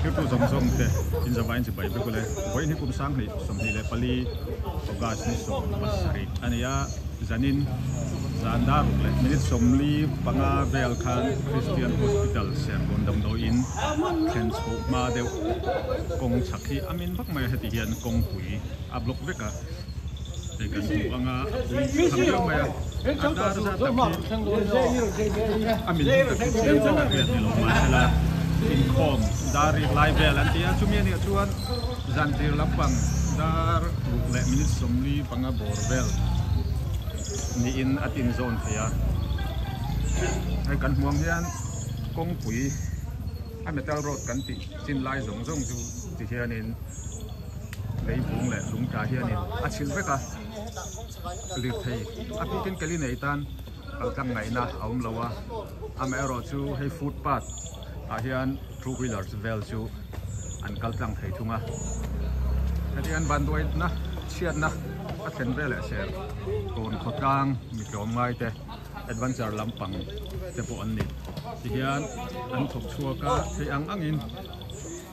Thirtu zawng zawng te inzavain chibai vek ule. Vawiin hi kum 2024 August ni 17 a ni a, zanin zan dar ruk leh minute 45 vel khan Christian Hospital Serkawn damdawiin thlen chhoh hma deuh kawng chhak hi a min vak mai a, heti hian kawngpui a block vek a, hei kan hmu anga a pui tham deuh mai a, a dar zat tak hi a min hung tak hi chiang tak a hriat ni lo mahsela inkhawm dar rik lai vel an ti a, chumi anih chuan zan tir lampang dar ruk leh minute 45 bawr vel niin a tin zawn thei a, hei kan hmuh ang hian kawngpui a metal road kan tih chin lai zawng zawng chu ti hianin. Lei bung leh lung tla hianin a chhilh vek a, lirthei a pikin keli nei tan kal tlang ngaihna a awm lo a, amaherawhchu hei footpath ah hian two wheelers vel chu an kal tlang thei thung a, heti hian vanduaina chhiatna a thlen veleh ser kawn khawtlang mi tlawm ngai te adventure lampang te pawh an ni tihian an thawk chhuak a thei ang angin.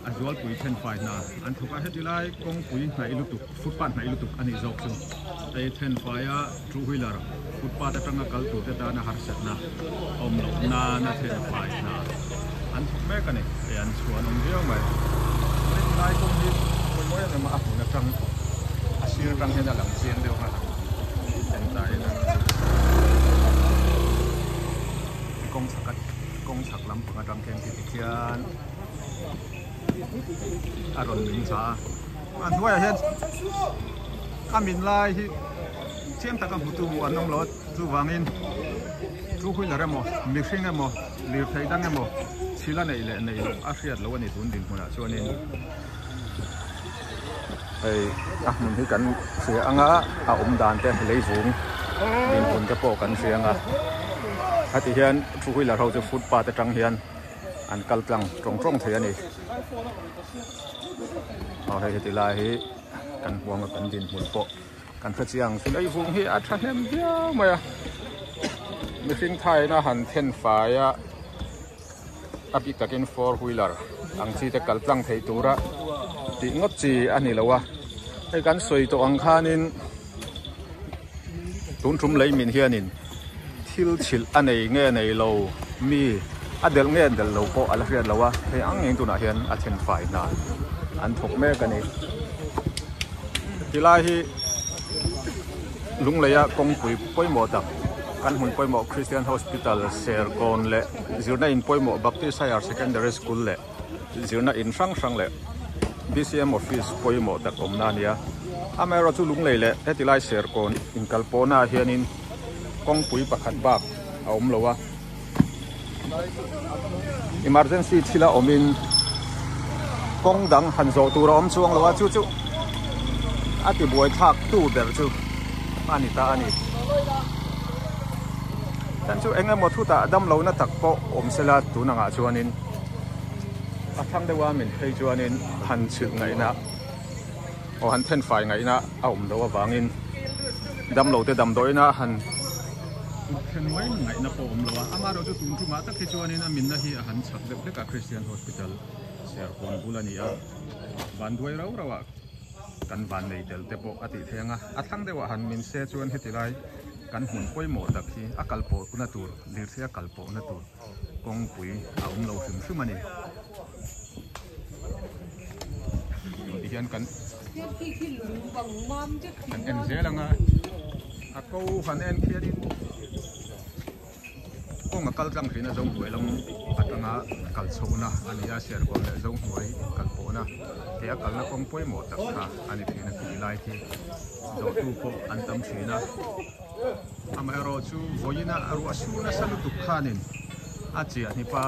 A zualpui thenfai hna an thawk a, heti lai kawngpui hnaih lutuk, footpath hnaih lutuk a nih zawk chu. Hei thenfaia two wheeler footpath atanga kal tur te tana harsatna awm loh nana thenfai hna an thawk mek a ni. Hei an chhuan awm viau mai. Heti lai kawng hi a pawimawh em em a, a hmun atang a sir atang hian a lang chiang deuh a, en ta ila. Kawng chhak kawng chhak lampang atang khian ti tikhian. A rawn min tha a, a hnuaiah hian a min lai hi chiang taka hmutu an awm lo a, chuvangin two wheeler emaw mihring emaw lirthei dang emaw thil a neih leh neih loh a hriat loh a ni tun dinhmunah chuanin hei a hmun hi kan hria ang a, a awm dan te leivung dinhmun te pawh kan hria ang a, heti hian two wheeler ho chu footpath atang hian. an kal tlang tawng tawng thei a ni aw hei heti lai hi kan huang a kan dinhmun pawh kan hre chiang chu lei vung hi a thahnem viau mai a mihring thaina han then fai a a bik takin four wheeler ang chi te kal tlang thei tura tih ngawt chi a ni lo a hei kan sawi tawh ang khanin Tun tum lei min hianin thil chhilh a nei nge nei lo mi a delh nge delh lo pawh a la hriat lo a, hei ang ngei tunah hian a then fai hna an thawk mek a ni. Tilai hi Lungleia kawngpui pawimawh tak kan hmun pawimawh Christian Hospital Serkawn leh zirna in pawimawh Baptist Higher Secondary School leh Zirna in hrang hrang leh BCM office pawimawh tak awmna a ni a, amaherawh chu Lunglei leh heti lai Serkawn inkal pawhnaah hianin kawngpui pakhat bak a awm lo a, emergency thila awmin kawng dang han zawh tur a awm chuang lo a, chu chu a ti buai thlak tu ber chu a ni ta a ni. Chan chu eng emaw thutah damlohna tak pawh awm sela tun angah chuanin. A thlang deuh a min phei chuanin han chhilh ngaihna aw han then fai ngaihna a awm loh avangin damlo te damdawiina han then mai ngaihna pawh a awm lo a, amaherawh chu tun tumah tak hi chuanin a minna hi a han chak deuh hlek a, Christian Hospital Serkawn bul a ni a, vanduai rau rau ah kan van nei tel te pawh a tih theih ang a, a thlang deuh ah han min se chuan heti lai kan hmun pawimawh tak hi a kal pawhna tur lirthei a kal pawhna tur. Kawngpui a awm lo hrim hrim a ni. Ti hian kan kan en zel ang a, a ko han en khianin kawng a kal tlang thin a Zohnuai lam atanga kal chhohna a ni a, Serkawn leh Zohnuai kal pawhna te a kalna kawng pawimawh tak kha a ni thin a, khiti lai khi zawhtu pawh an tam thin a. Amaherawhchu vawiina a ruah su nasa lutuk khanin a chiah hnipa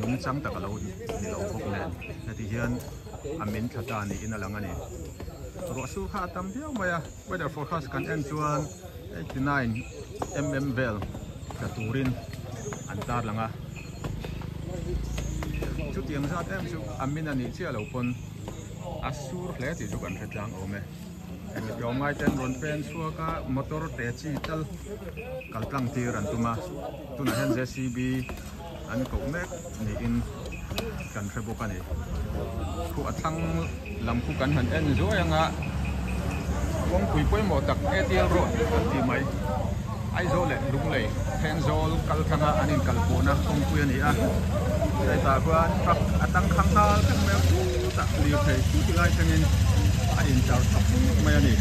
lung chang tak a lo ni lo bawk nen heti hian a min thla ta niin a lang a ni. Ruah sur kha a tam viau mai a, weather forecast kan en chuan 89 mm vel tla turin an tarlang a, chutiang zat em chu a min a nih chiah lo pawn a sur hle tih chu kan hre tlang awm e. Hemi tlawmngai te an rawn pen chhuak a, motor te chi tal kal tlang tir an tum a, tunah hian JCB an koh mek niin. kan hre bawk a ni. Khu a thlang lam khu kan han en zuai anga kawngpui pawimawh tak ATL road an tih mai Aizawl leh Lunglei Thenzawl kal tlanga an inkalpawhna kawngpui a ni a, hetah chuan truck a tangkhang nghal vek mai a, chutah lirthei chu ti lai thlengin a inchar tha put mai a ni.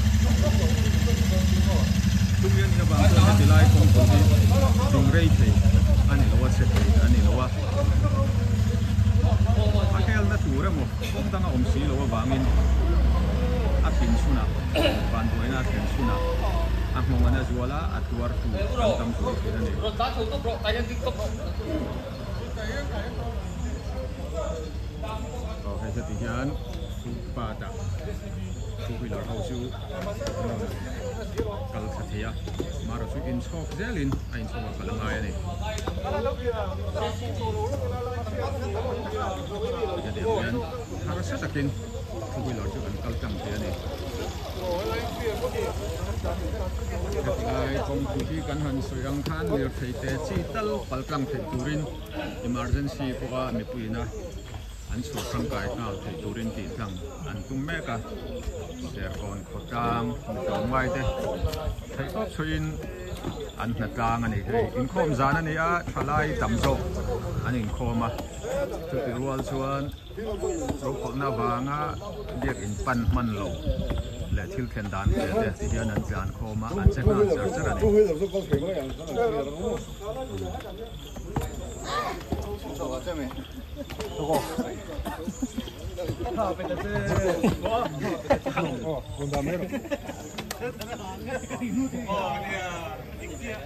Chumi a nih avang chuan heti lai kawngpui hi ding rei thei a ni lo a, chhe thei a ni lo a, a helna tur emaw kawng danga awm si lo avangin a pin chhunah vanduaina a thlen chhunah a nghawng an a zual a, a tuar tu an tam zual thin a ni. Aw hei heti hian footpath ah two wheeler ho chu an rawn kal thla thei a, marawh chu inchhawk zelin a inchhawk a kal a ngai a ni. Hetiang hian harsa takin two wheeler chu an kal tlang thei a ni. Hetilai kawngpui hi kan han sawi ang khan lirthei te chi tal pal tlang theih turin emergency pawha mipuiina an chhuah tangkai nghal theih turin tih tlang an tum mek a, Serkawn khawtlang mi tlawmngai te theih tawp chhuihin an hna tlang a ni hei inkhawm zan a ni a thalai tam zawk an inkhawm a chuti rual chuan rokhawlhna vanga biakin pan hman lo leh thil thlen dan hria te ti hian an tlan khawm a an che nghal char char a ni.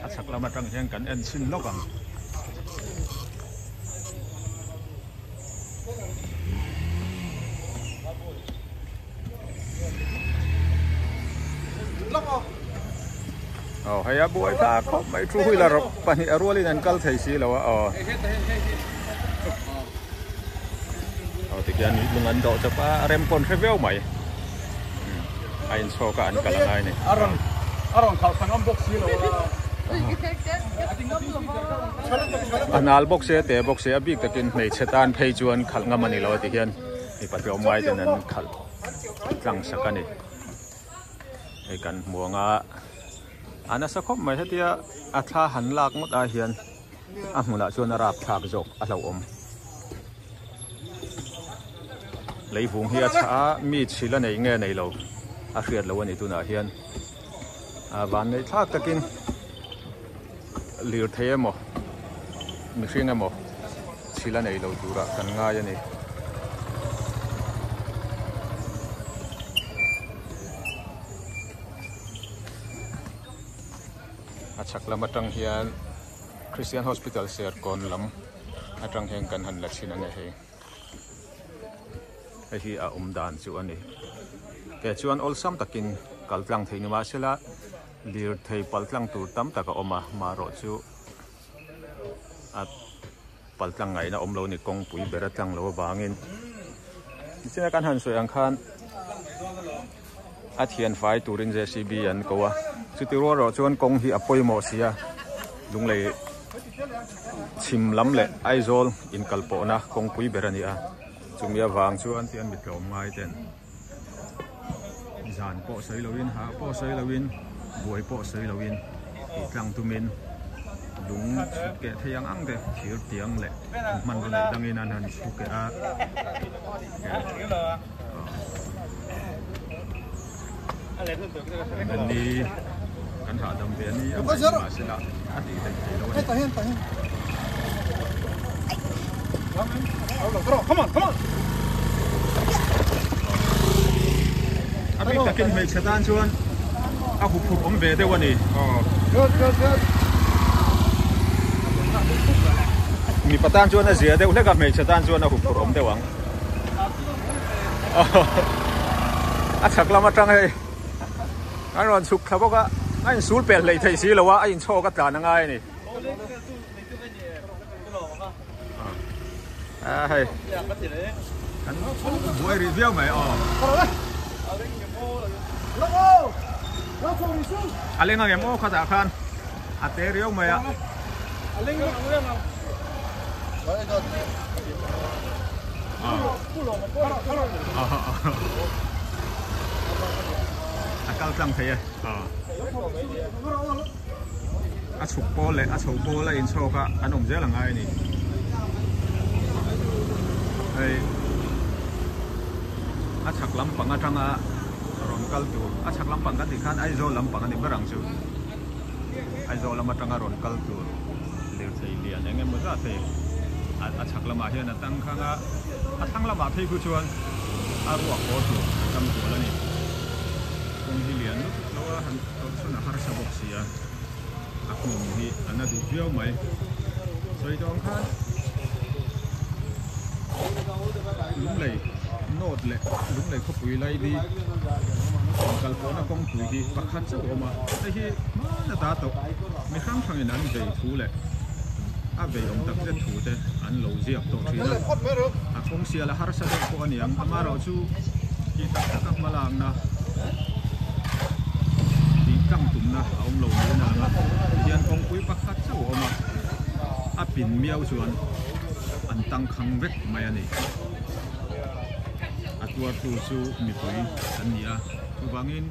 A chhak lam atang hian kan en chhin lawk ang. Aw hei a buai ta khawp mai two wheeler pahnih a rualin an kal thei si lo a aw aw tikhian lung an dawh chawp a a rem pawn hre viau mai a inchhawk a an kal a ngai a ni. A rawn khalh thla ngam bawk si lo a. A hnal bawk se te bawk se a bik takin hmeichhe tan phei chuan khalh ngam a ni lo a ti hian mipa tlawm ngai ten an khalh tlang sak a ni. Hei kan hmu ang a a nasa khawp mai hetia a thla han lak ngawt ah hian a hmunah chuan a rap thlak zawk a hlauhawm. Leivung hi a chhah a mi chhil a nei nge nei lo a hriat loh a ni tunah hian a van neih thlak takin lirthei emaw mihring emaw chhil a nei lo turah kan ngai a ni. A chhak lam atang hian Christian Hospital Serkawn lam atang hian kan han la chhin a ni hei. Hei hi a awm dan chu a ni. Ke chuan awlsam takin kal tlang theih ni mahsela lirthei pal tlang tur tam tak a awm a, marawh chu a pal tlang ngaihna awm lo a ni kawngpui ber a tlang lo avangin. Nichina kan han sawi ang khan a thian fai turin JCB an ko a, chuti rual erawh chuan kawng hi a pawimawh si a, Lunglei chhim lam leh Aizawl inkal pawhna kawngpui ber a ni a, chumi avang chuan tian mi tlawm ngai ten zan pawh sawi loin hah pawh sawi loin buai pawh sawi loin tih tlang tumin lung chhut keh thei ang ang te thir tiang leh hmanraw neih dangin an han chhu keh a. Ni kan hahdam ve a ni a mahsela a tih daih thei lo a ni. A bik takin hmeichhe tan chuan a huphurh awm ve deuh a ni. Mipa tan chuan a zia deuh hlek a, hmeichhe tan chuan a huphurh awm deuh ang. A chhak lam atang hei an rawn chhuk thla bawk a, a insul pel hlei thei si lo a, a inchhawk a tlan a ngai a ni. A hei kan buai rih viau mai aw. A leng ang em aw khatah khan a te riau mai a. A kal tlang thei e. A chhuk pawl leh a chho pawl a inchhawk a, an awm zel a ngai a ni. Hei a chhak lampang atanga rawn kal tur, a chhak lampang kan tih khan Aizawl lampang a ni ber ang chu. Aizawl lam atanga rawn kal tur lirthei lian eng emaw zat hei a chhak lamah hian a tang khang a, a thlang lamah phei khu chuan a ruak haw tur a tam zual a ni. Kawng hi lian lutuk lo a, han tawrh chhun a harsa bawk si a, a nghawng hi a na duh viau mai. Sawi tawh ang khan Lunglei North leh Lunglei khawpui Laili inkal pawhna kawngpui hi pakhat chauh a awm a, hei hi hmana ta tawh mi hrang hrangin an vei thu leh a vei awm tak zet thu te an lo ziak tawh thin a, a kawng sial a harsa deuh pawh a ni ang, amaherawhchu tih tak taka hma lakna tih tlang tumna a awm lo niin a lang a, tihian kawngpui pakhat chauh a awm a, a pin miau chuan an tangkhang vek mai a ni. A tuartu chu mipui an ni a, chuvangin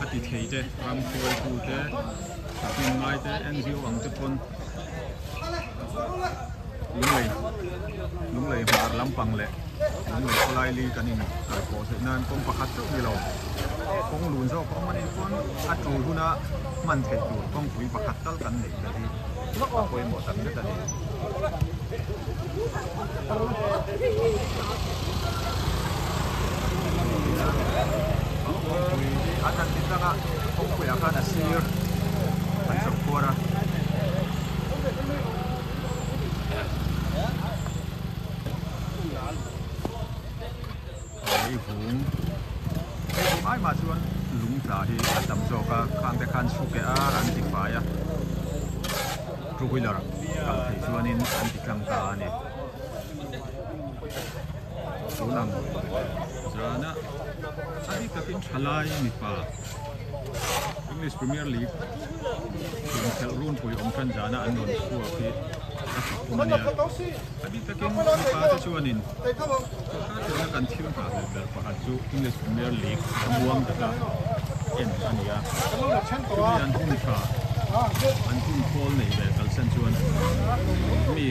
a ti thei te, ram hruaitu te, thahnem ngai te, NGO ang te pawn Lunglei Lunglei hmar lampang leh Lunglei khawlai li kan in kal pawh theih nan kawng pakhat chauh ni lo, kawng lun zawk a awm a nih pawn a tul huna hman theih tur kawngpui pakhat tal kan neih belh hi a pawimawh tak zet a ni. Kawngpui hi an han ti tlang a, kawngpuiah khan a sir an chho khuar a. Lei vung lei vung ai mah chuan lung tla hi a tam zawk a, khang te khan chhuk eh a an ti fai a. Two wheeler kal thei chuanin an ti tlang ta a ni. Tun ang zana a bik takin thalai mipa English Premier League inkhelh runpui awm tan zana an rawn chhuak hi a fak awm a nia. A bik takin mipa te chuanin tuna tuna kan thil nghahhlelh ber pakhat chu English Premier League a muang taka en a ni a. Chumi an hun tha an hun khawl nei ve kalsan chuan mi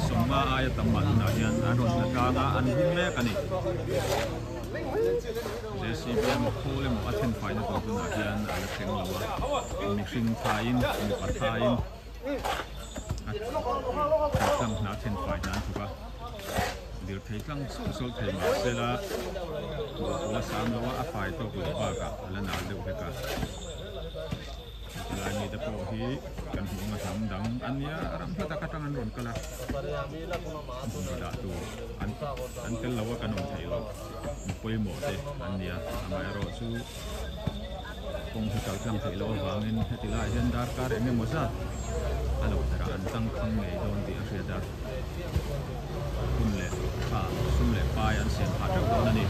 sawmnga aia tam mah tunah hian an rawn hla tlang a, an hung mek a ni. JCB emaw khawl emaw a then faina tur tunah hian a la thleng lo a, mihring thaiin mipa thaiin a tlang hna then fai hna an thawk a, lirthei tlang sawlh sawlh thei mahsela duhtu la sam lo a, a fai tawk loh bakah a la nal deuh hlek a. Helai mite pawh hi kan hmuh anga hnam dang an nia, ram hla tak atang an rawn kal a, bungraw dah tur an an tel lo a kan awm theih loh mi pawimawh te an nia, amaherawh chu kawng hi kal tlang theih loh avangin heti laiah hian darkar eng emaw zat a lo berah an tangkhang ngei dawn tih a hriat a, hun leh tha sum leh pai an siam phah teuh dawn a ni.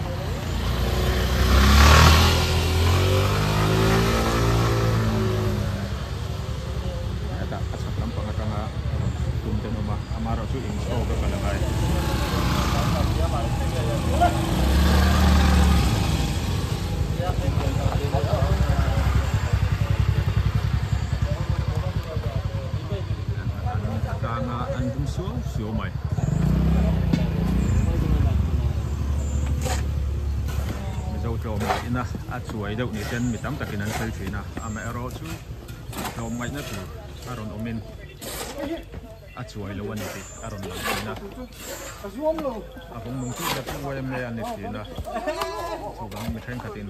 Hetah a chhak lampang atanga rawn chhuk tum te an awm a, amaherawhchu inchhawk a kal a ngai. An tanga an dum suau suau mai. Mizo tlawm ngaihna a chuai deuh ni ten mi tam takin an sawi thin a, amaherawhchu tlawm ngaihna tur a rawn awmin a chuai lo a ni tih a rawn lang thin a. A vawng nung chu ber chu YMA a ni thin a, chuvang mi thenkhatin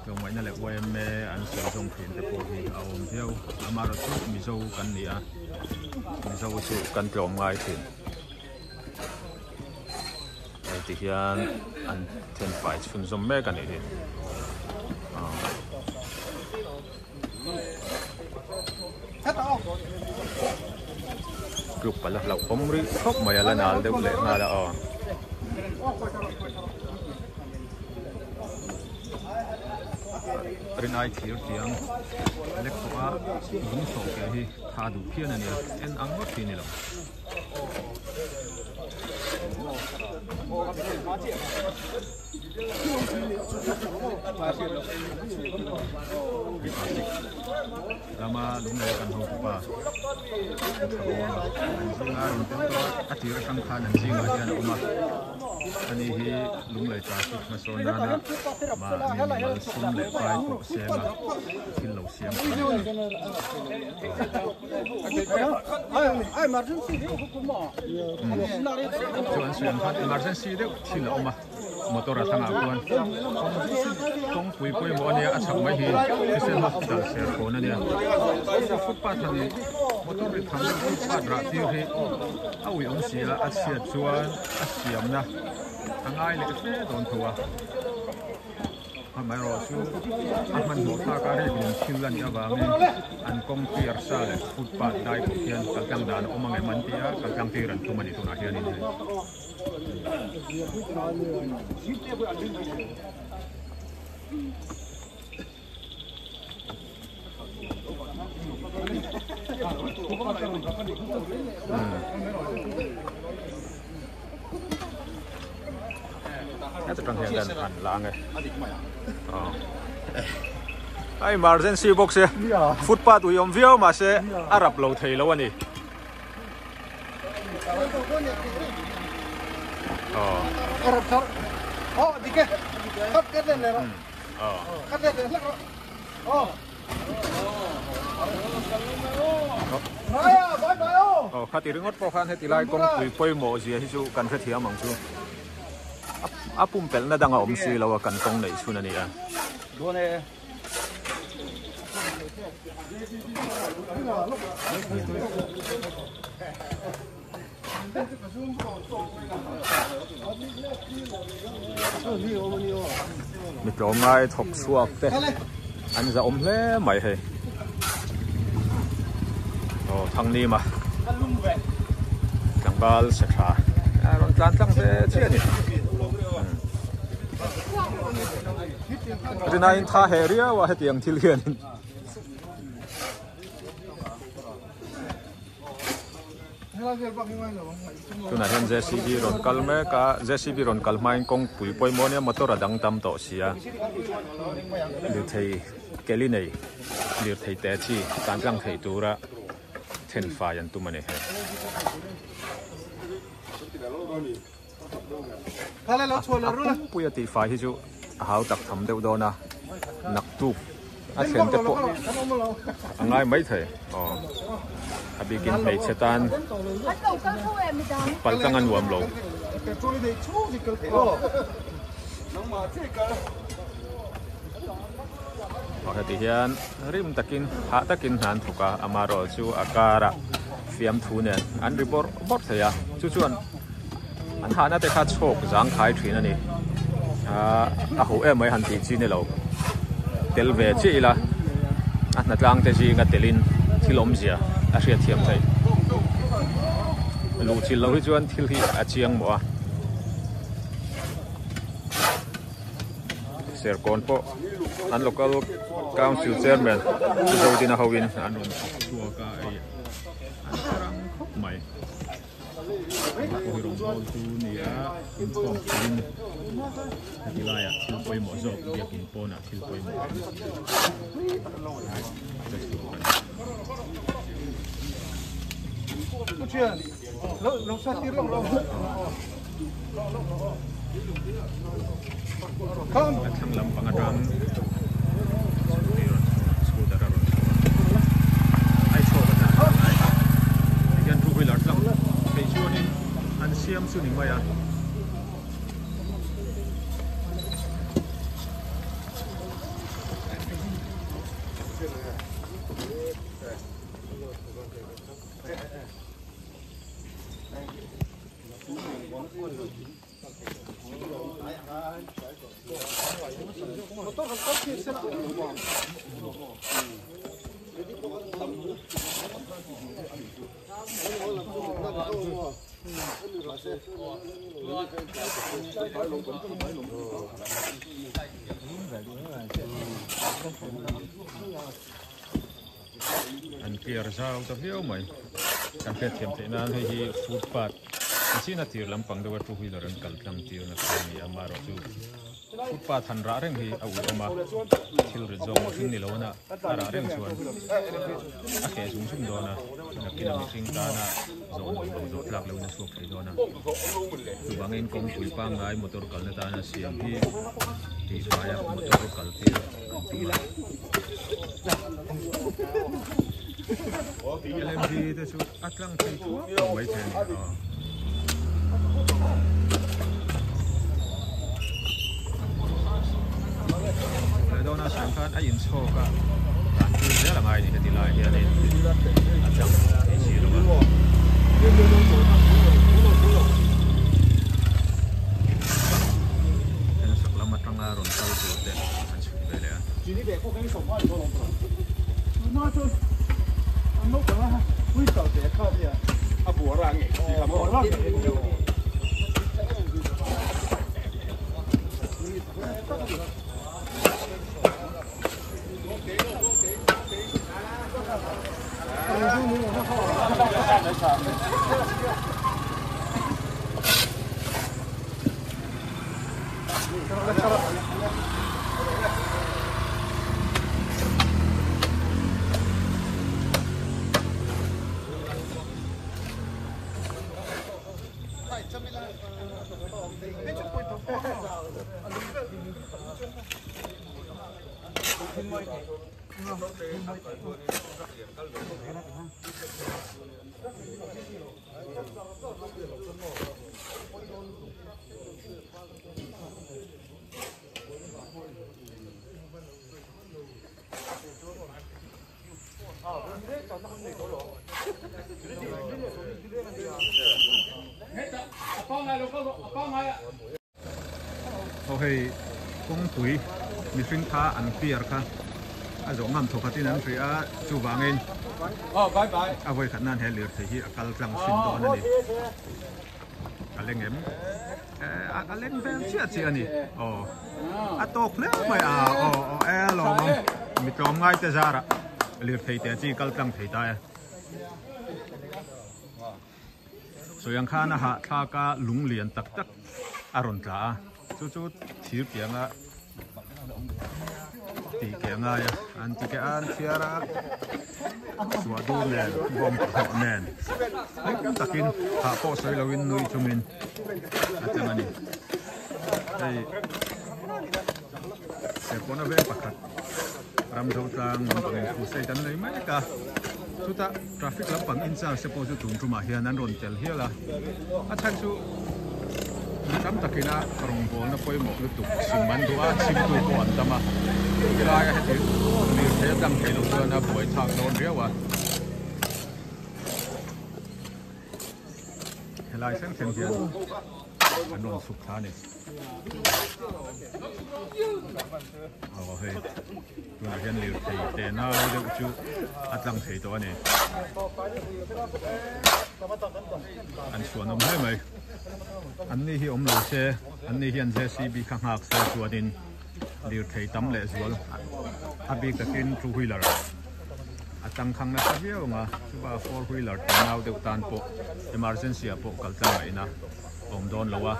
tlawmngaihna leh YMA an sawi zawng thin te pawh hi a awm viau. Amaherawhchu Mizo kan ni a, Mizo chu kan tlawm ngai thin. Hei ti hian an thenfai chhunzawm mek a nih hi. Tluk pala hlauhawm rih khawp mai a la nal deuh leh nghal a aw. Rinai thir tiang lek tawh a lung sawh ke hi tha duh phian a nia en ang ngawt hi ni lo. Lama lunglei kan ho tupa Thabuanga an zinga rawn tel tawh a, a tir atang khan an zingah hian a awm a, ani hi lunglei traffic hmasawn nana mahni mimal sum leh pai pawh seng a thil lo siam kha a ni. Chu an sawi ang khan emergency deuh thil a awm a. Motor a thlangah chuan kawngpui pawimawh a nia a chhak mai hi Christian Hospital Serkawn a nia footpath han motor ri tham deuh footpath rah tir hi a ui awm si a a chhiat chuan a siamna a ngai leh hle dawn tho a amaherawhchu a hmanhmawh thlak a rek lung thil a nih avangin an kawng clear sa leh footpath dai pawh khian kaltlang dan a awm ang em an ti a kaltlang tir an tum a ni tunah hianin hei. A emergency bawk se footpath ui awm viau mahse a rap lo thei lo a ni. Aw khati ringawt pawh khan heti lai kawngpui pawimawh zia hi chu kan hrethiam ang chu a pumpelhna dang a awm si lo a kan kawng neih chhun a ni a. Mi tlawmngai thawk chhuak te an za awm hle mai hei aw Thangnima tlangval se tha a rawn tlan tlang ve chiah a ni. Rinain tha he riau a hetiang thil hianin. Tunah hian JCB rawn kal mek a, JCB rawn kal hmain kawngpui pawimawh ania motor a dang tam tawh si a. Lirthei keli nei lirthei te chi tan tlang theih tura thenfai an tum a ni hei. A pumpui a tihfai hi chu a hau tak tham deuh dawn a, naktuk a thlen te pawh a ngai mai thei aw a bikin hmeichhe tan pal tlang a nuam lo. Aw heti hian rim takin hah takin hna an thawk a amaherawh chu a karah fiamthu nen an ri bawrh bawrh thei a chu chuan an hahna te kha chhawk zang khai thin a ni ahh a huh em mai han tih chi ni lo tel ve chiah ila a hnatlang te zinga telin thil awmzia a hriat thiam theih luh chilh loh hi chuan thil hi a chiang mawh a. Serkawn pawh an local council chairman Pu Zodina hoin an rawn thawk chhuak a hei an rang khawp mai pawh hi rawngbâwl tu ni a inkhawm thin heti laiah thil pawimawh zawk biakin pawnah thil pawimawh a awm si a festival a ni. A thlang lampang atang scooty rawn chhuak a scooter a rawn chhuak a a chhuak a tlan a ngai a tihian two wheeler tlang theih chuanin an siam chu ni mai a. An clear zau ta viau mai. Kan hriatthiam theih nan hei hi footpath ni chin a tir lampang deuha two wheeler an kal tlang tirna kha a ni a, amaherawhchu footpath han rah reng hi a ui awm a, thil rit zawk mihring ni lo a a rah reng chuan a keh zung zung dawn a, nakin a mihring tana zawh nuam lo zawh tlak loin a chhuak thei dawn a, chuvangin kawngpui pangngai motor kalna tana siam hi tihfaia motor kal tir an tum a. LMG te chu a tlang thei thuak tawh mai thei a ni aw. Leh dawna siam khan a inchhawk a dan tir zel a ngai a ni heti lai hianin a tlang thei si lo a. Sak lam atanga rawn kal tur te an chhuk ve leh a. Aw hei kawngpui mihring kha an piar kha a zawh ngam thaw khatin an hria a chuvangin a vawi khat nan he lirthei hi a kal tlang thin dawn a ni. A leng em? A leng vel chiah chiah a ni. Aw a tawk hle mai a aw aw e lawm awm mi tlawm ngai te zarah lirthei te chi kal tlang thei ta e. Sawi ang khan a hahthlak a lung lian tak tak a rawn tla a chu chu thir pianga tih keh a ngai a an ti keh a an chhiar a chhuah dur nen bawm thawh nen hlim takin hah pawh sawi loin nui chungin a tlang a ni hei serpawna veng pakhat ramzo tlang lampang in crusade an nei mek a chutah traffic lampang in charge te pawh chu tun tumah hian an rawn tel hial a a chhan chu mi tam takina rawngbawlna pawimawh lutuk chhim an duh a chhimtu pawh an tam a helaia heti lirthei a tlang thei lo chuan a buai thlak dawn riau a helai thleng thleng hian an rawn chhuk thla a ni. Aw hei tunah hian lirthei te nau deuh chu a tlang thei tawh a ni an chhuan awm hle mai an ni hi awm lo se an ni hian J C B kha nghak se chuanin lirthei tam leh zual a bik takin two wheeler a tangkhang nasa viau ang a chuba four wheeler te nau deuh tan pawh emergency ah pawh kal tlang ngaihna awm dawn lo a,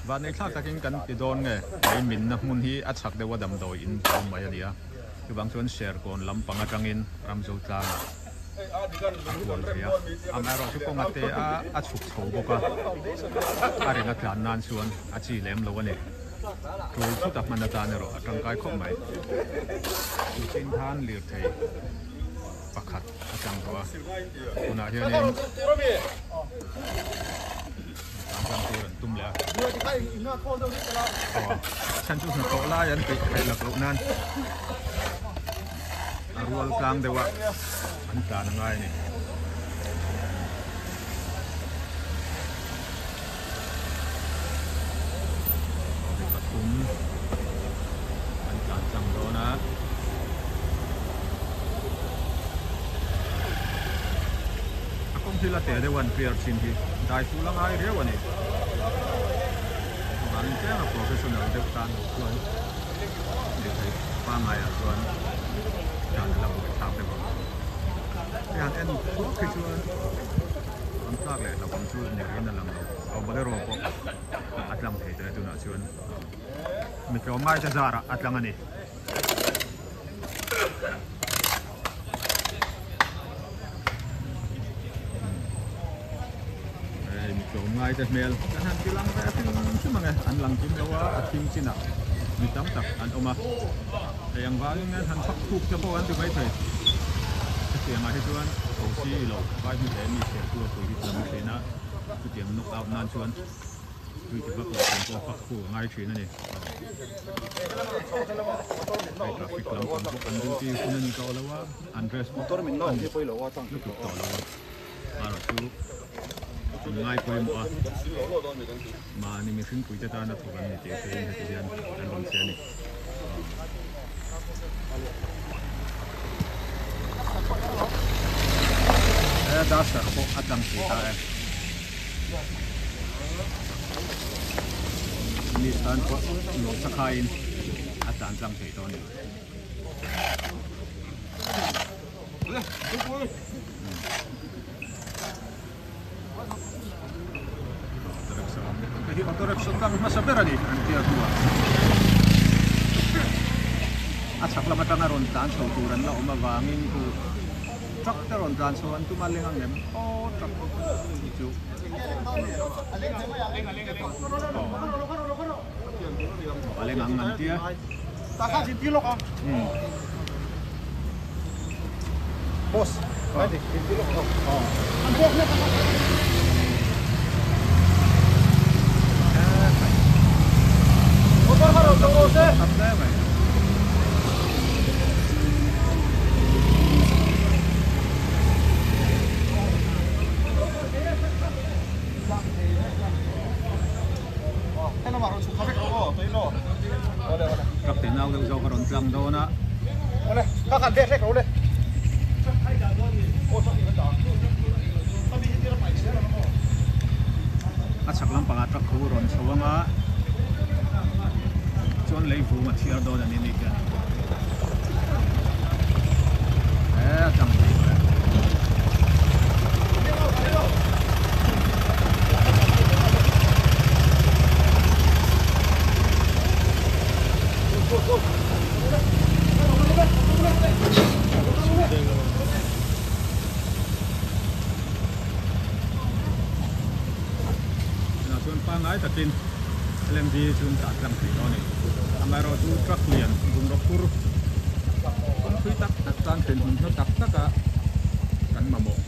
vannei thlak takin kan ti dawn nge lei minna hmun hi a chhak deuh a damdawi in a awm mai a ni a, chuvang chuan Serkawn lampang atangin Ramzo tlangah a kual thei a, amaherawhchu kawnga te a a chhuk chho bawk a, a ring a tlan nan chuan a chi lem lo a ni, tul thut a hman atan erawh a tangkai khawp mai, tuchin khan lirthei pakhat a tlang tawh a, tunah hianin tlan tlang tur an tum leh a aw chhan chu hnathawh lai an peih theih lak loh nan a rual tlang deuh a an tlan a ngai a ni. Mi pathum an tlan tlang dawn a. A kawng thil a teh deuh an clear thin hi dai fuh la ngai riau a ni. Chuvangin tlem a professional deuh tan lo chuan lirthei pangaiah chuan dan a la buai thlak deuh ang. Hei han en thuak hi chuan. Rawn tlak leh hlauhawm chu ni rengin a lang lo. Aw Bolero pawh a tlang thei tawh e tunah chuan mi tlawmngai te zarah a tlang a ni. Hei mi tlawmngai te hmel kan han ti lang ve hrim hrim ang e, an lang kim lo a, a thim chinah mi tam tak an awm a, hei ang vangin an han fak khuk te pawh an ti maithei. Hetiangah hi chuan OC lo vai hmu hle mi chhiar tu a pui hi tam thin a, chutiang knock out nan chuan tui ti vak loh chung pawh fak khuk a ngai thin a ni. Hei traffic lampang pawh an duty hun a ni tawh lo a, an dress pawh a ni lutuk tawh lo a. Erawh chu an ngai pawimawh a, mahni mihring puite tana thawk an ni tih hriain heti hian an rawn che a ni. He duster pawh a tlang thei ta e. Mi tan pawh nuam sakhaiin a tlan tlang thei tawh a ni. Hei hi auto rickshaw tlang hmasa ber a ni an tia hnuah a chhak lam atanga rawn tlan chho tur an la awm avangin khu truck te rawn tlan chho an tum a leng ang em aw truck chu aw a leng ang an tia. Boss, Truck te nau deuh zawk a rawn tlang dawn a. A chhak lampangah truck khu rawn chho ang a, chuan lei vung a chhiar dawn a ni ni khian. He a tlang thei tawh e. Tunah chuan pangngai takin LMG chu an tah tlang thei dawn a ni. Amaherawhchu truck lian bungraw phur kawngpui tak tak tan thin hmun hla tak taka kan mamawh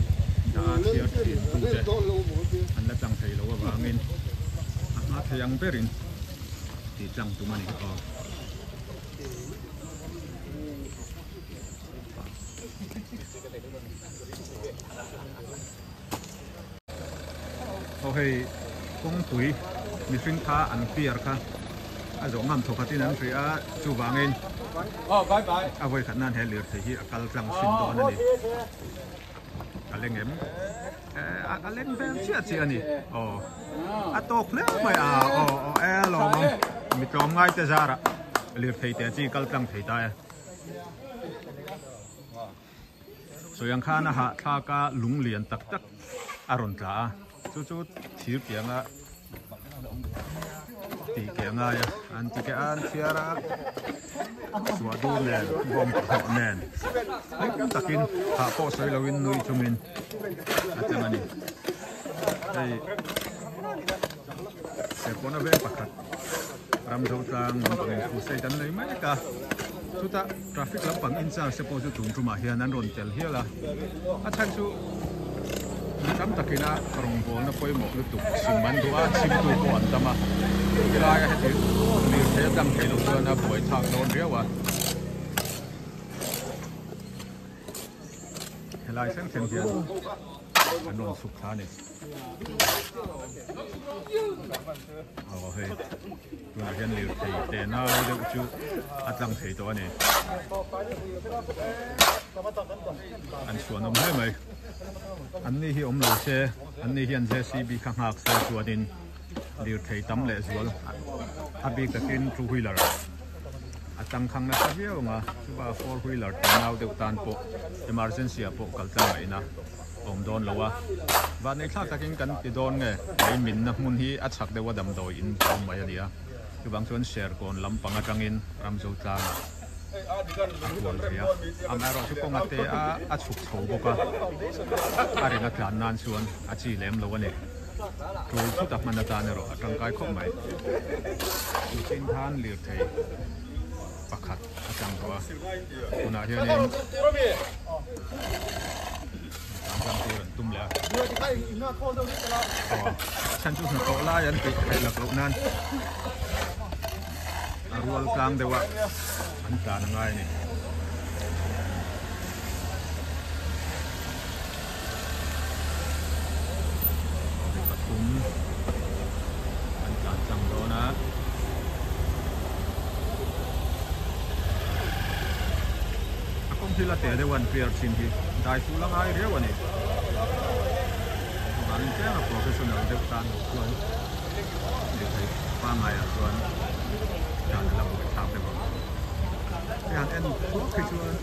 dah a chhiar thin tute an la tlang thei lo avangin a hma thei ang berin tih tlang tum a ni aw. Aw hei kawngpui mihring kha an piar kha a zawh ngam thawk khatin an hria a chuvangin a vawi khat nan he lirthei hi a kal tlang chhin dawn a ni a leng em a leng vel chiah chiah a ni aw a tawk hle mai a aw aw e lawm awm mi tlawm ngai te zarah lirthei te chi kal tlang thei ta e. Sawi ang khan a hahthlak a lung lian tak tak a rawn tla a, chu chu thir pianga tih keh a ngai a, an ti keh a an thiar a, suah dur nen bawm hnawh nen hlim takin hah pawh sawi loin nui chungin a tlang a ni. Hei Serpawna veng pakhat Ramzo tlang lampang in crusade an nei mek a, chutah traffic lampang in charge te pawh chu tun tumah hian an rawn tel hial a, a chhan chu mi tam takin a rawngbawlna pawimawh lutuk chhim an duh a, chhimtu pawh an tam a, helaia heti lirthei a tlang thei lo chuan a buai thlak dawn riau a. Helai thleng thleng hian an rawn chhuk thla a ni. Aw hei tunah hian lirthei te nau deuh chu a tlang thei tawh a ni. An chhuanawm hle mai. An ni hi awm lo se an ni hian JCB kha nghak se chuanin lirthei tam leh zual a bik takin two wheeler a tangkhang nasa viau ang a, chuba four wheeler te nau deuh tan pawh emergency ah pawh kal tlang ngaihna. awm dawn lo a, vanneih thlak takin kan ti dawn nge lei minna hmun hi a chhak deuh a damdawi in awm mai a ni a, chuvang chuan Serkawn lampang atangin Ramzo tlangah a kual thei a, amaherawhchu kawng a te a a chhuk chho bawk a, a ring a tlan nan chuan a chi lem lo a ni. Tul thut a hman atan erawh a tangkai khawp mai. Chu chin khan lirthei pakhat a tlang tawh a, tunah hianin tlan tlang tur an tum leh a. Aw, chhan chu hnathawh lai an tih theih lak loh nan a rual tlang deuh a an tlan a ngai a ni. Mi pathum an tlan tlang dawn a. A kawng hi la teh deuh a an clear chin hi dai fuh la ngai riau a ni. Chuvangin tlem a professional deuh tan lo chuan lirthei pangaiah chuan dan a la buai thlak deuh ang. Hei han en thuak hi chuan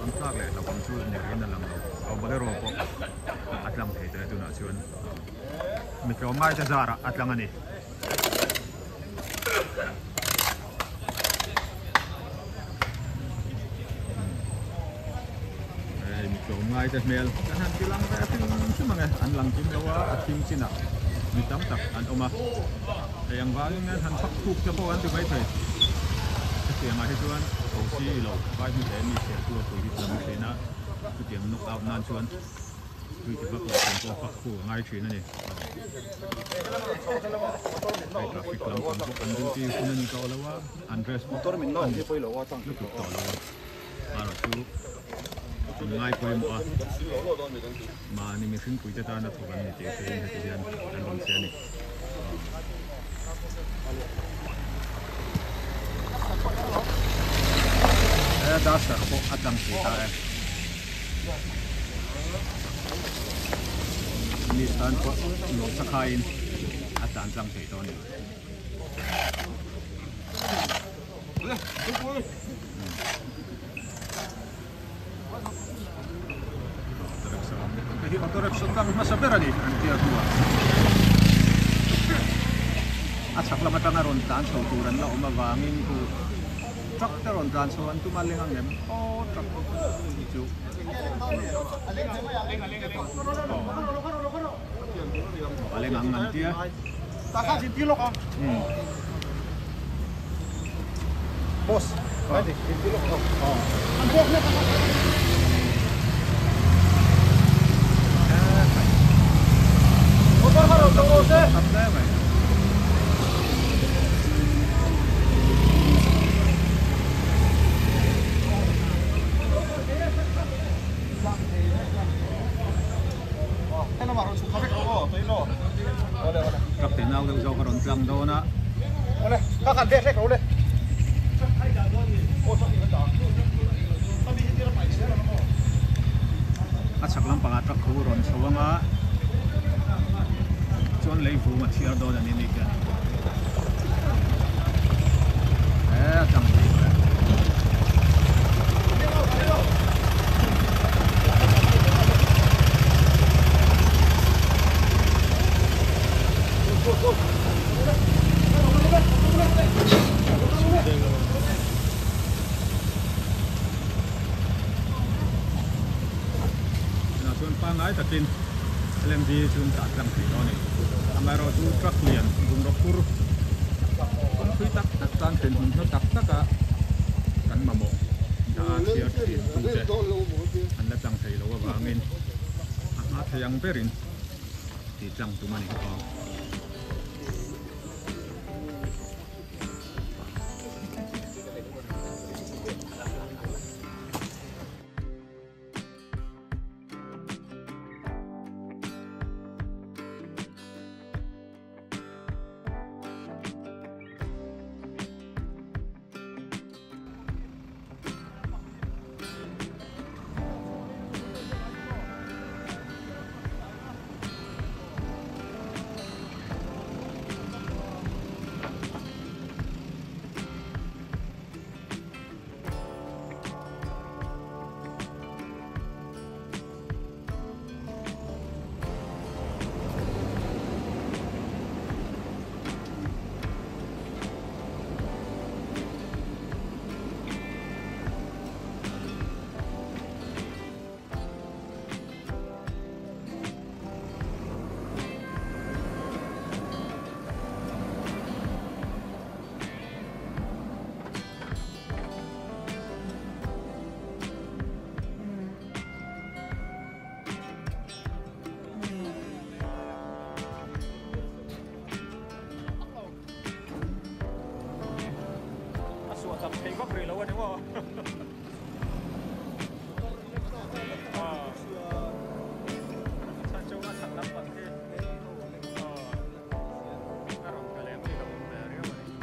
an tlak leh hlauh ang chu ni riin a lang lo. Aw bolero pawh a tlang thei tawh e tunah chuan mi tlawmngai te zarah a tlang a ni. Hei mi tlawmngai te hmel kan han ti lang ve a hrim hrim ang e an lang kim lo a a thim chinah mi tam tak an awm a hei ang vangin hian han fak khuk te pawh an ti maithei hetiangah hi chuan thosi ilo vai hmu hle mi chhiar tu a pui hi tam thin a. Chutiang knock out nan chuan tui ti vak loh chung pawh fak khu a ngai thin a ni. Hei traffic lam pang pawh an duty hun a ni tawh lo a, an dress pawh a ni lutuk tawh lo a. Erawh chu an ngai pawimawh a, mahni mihring puite tana thawk an ni tih hriain heti hian an rawn che a ni. He duster pawh a tlang thei ta e. Mi tan pawh nuam sakhaiin a tlan tlang thei tawh a ni. Hei hi auto rickshaw tlang hmasa ber a ni an tia hnuah a chhak lam atanga rawn tlan chho tur an la awm avangin khu truck te rawn tlan chho an tum a leng ang em aw truck chu aw a leng ang an tia Boss, Truck te nau deuh zawk a rawn tlang dawn a. A chhak lampangah truck khu rawn chho ang a, chuan lei vung a thiar dawn a ni ni hian. He a tlang thei tawh e. Tunah chuan pangngai takin LMG chu an tah tlang thei tawh a ni. Amaherawhchu truck lian bungraw phur kawngpui tak tak tan thlen hmun hla tak taka kan mamawh dah a chhiar thin tute an la tlang thei lo avangin a hma thei ang berin tih tlang tum a ni aw. maw? Chhan chu a chhak lampang khi a rawn tla lem bik a awm ve riau a ni.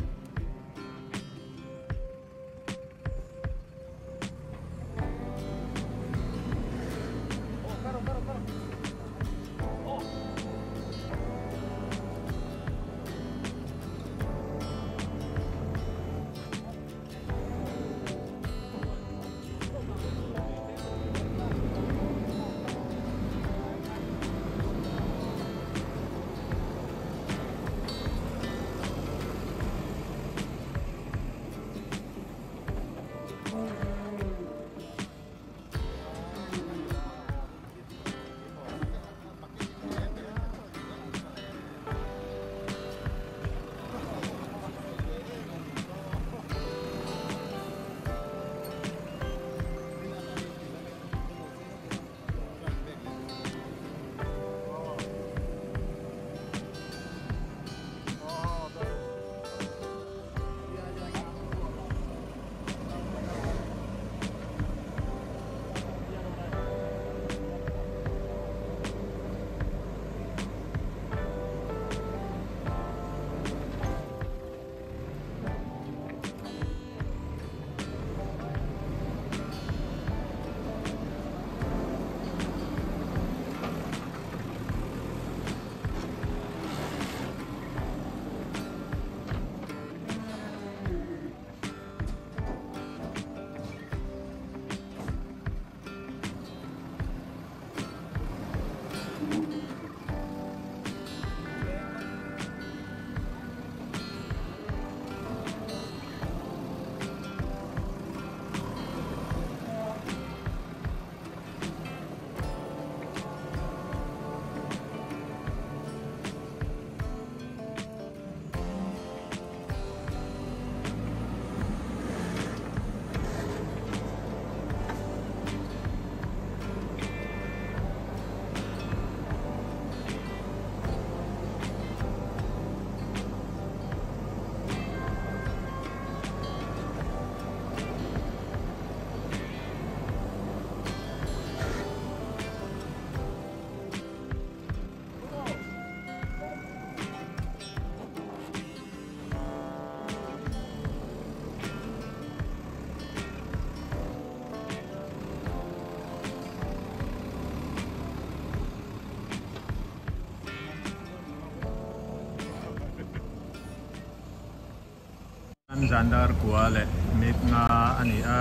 An zandar kua leh mit nga a ni a,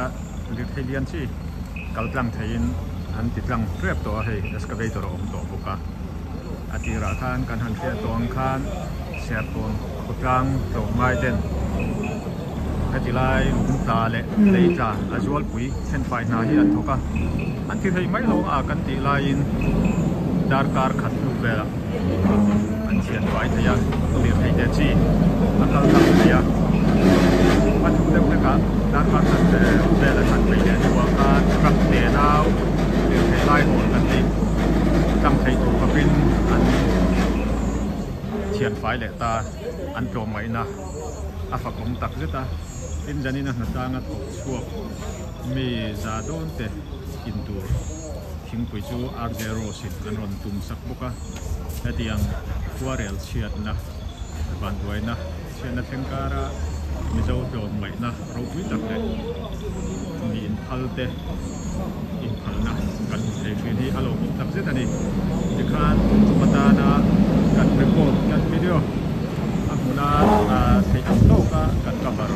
lirthei lian chi kal tlang theiin an ti tlang rep tawh a hei excavator a awm tawh bawk a. A tirah khan kan han hriat tawh ang khan Serkawn khawtlang tlawm ngai ten heti lai lung tla leh lei tla a zualpui thenfai hna hi an thawk a, an ti thei mai lo a kan tih laiin darkar khat hnu velah an thian fai thei a, lirthei te chi a kal tlang thei a, a hnu deuh hlekah darkar khat vel an han phei leh hnuah khan truck te nau lirthei lai hawl kan tih tlang thei tur khawpin an thian fai leh ta an tlawmngaihna a fakawm tak zet a, tin zanin a hnatlang a thawk chhuak mi za dawn te in tur thingpui chu RJ Rose in an rawn tum sak bawk a, hetiang khuarel chhiatna vanduaina chhiatna thleng kara Mizo tlawmngaihna ropui tak leh mi inphal te inphalna kan hmu thei thin hi a lawmawm tak zet a ni. Tikhan tum atana kan report kan video a hmuna theih ang tawka kan cover.